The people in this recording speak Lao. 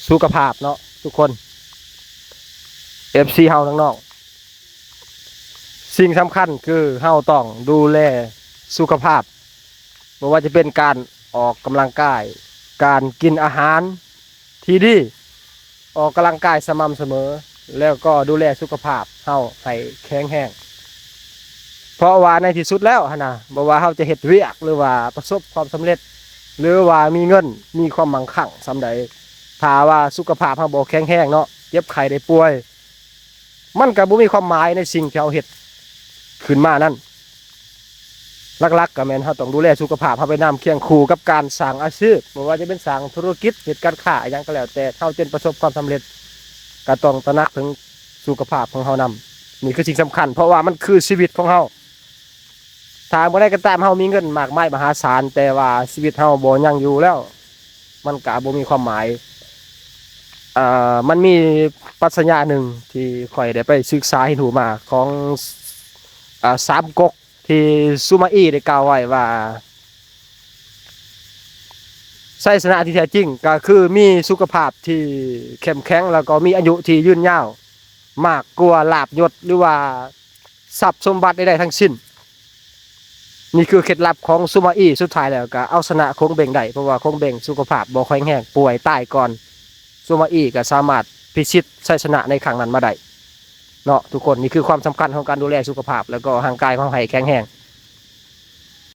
ສຸຂະພາບເນາະທຸກຄົນ ເອັຟຊີ ເຮົາທັງນອກ ສິ່ງສຳຄັນຄືເຮົາຕ້ອງດູແລສຸຂະພາບ ບໍ່ວ່າຈະເປັນການອອກກຳລັງກາຍ, ການກິນອາຫານທີ່ດີ, ອອກກຳລັງກາຍສະໝ່ຳສະເໝີ ແລ້ວກໍດູແລສຸຂະພາບເຮົາໃຫ້ແຂງແຮງ. ເພາະວ່າໃນທີ່ສຸດແລ້ວຫັ້ນນະ ບໍ່ວ່າເຮົາຈະເຮັດວຽກ ຫຼືວ່າປະສົບຄວາມສຳເລັດ ຫຼືວ່າມີເງິນ ມີຄວາມມັ່ງຄັ່ງສ່ຳໃດ, ຖ້າວ່າສຸຂະພາບເຮົາບໍ່ແຂງແຮງເນາະ, ເຈັບໄຂ້ໄດ້ປ່ວຍ, ມັນກໍບໍ່ມີຄວາມໝາຍໃນສິ່ງທີ່ເຮົາເຮັດຂຶ້ນມານັ້ນ. ຫຼັກໆກໍແມ່ນເຮົາຕ້ອງດູແລສຸຂະພາບເຮົາໄປນຳ ຄຽງຄູ່ກັບການສ້າງອາຊີບ, ບໍ່ວ່າຈະເປັນສ້າງທຸລະກິດ, ເຮັດການຄ້າ ອີ່ຫຍັງກໍແລ້ວແຕ່, ເຮົາເປັນປະສົບຄວາມສຳເລັດ ກໍຕ້ອງຕະໜັກເຖິງສຸຂະພາບຂອງເຮົານຳ. ນີ້ຄືສິ່ງສຳຄັນ ເພາະວ່າມັນຄືຊີວິດຂອງເຮົາ. ຖ້າເມື່ອໃດກໍຕາມເຮົາມີເງິນມາກມາຍມະຫາສານ ແຕ່ວ່າຊີວິດເຮົາບໍ່ຍັ່ງຢູ່ແລ້ວ ມັນກະບໍ່ມີຄວາມໝາຍ. ເອີ ມັນມີປັດຊະຍາໜຶ່ງທີ່ຂ້ອຍໄດ້ໄປສຶກສາຮຽນຮູ້ມາ ຂອງ ເອີ ສາມກົກ ທີ່ຊູມາອີໄດ້ກ່າວໄວ້ວ່າ ໄຊຊະນະທີ່ແທ້ຈິງກໍຄືມີສຸຂະພາບທີ່ເຂັ້ມແຂງ ແລ້ວກໍມີອາຍຸທີ່ຍືນຍາວ ມາກກວ່າລາບຍົດ ຫຼືວ່າ ຊັບສົມບັດໃດໆທັງສິ້ນ. ນີ້ຄືເຄັດລັບຂອງຊູມາອີ ສຸດທ້າຍແລ້ວກໍເອົາຊະນະຂົງເບັງໄດ້ ເພາະວ່າຂົງເບັງສຸຂະພາບບໍ່ແຂງແຮງ ປ່ວຍຕາຍກ່ອນ. ຊູມາອີກໍສາມາດພິຊິດໄຊຊະນະໃນຄັ້ງນັ້ນມາໄດ້ເນາະທຸກຄົນ. ນີ້ຄືຄວາມສຳຄັນຂອງການດູແລສຸຂະພາບ ແລ້ວກໍຮ່າງກາຍຂອງເຮົາໃຫ້ແຂງແຮງ.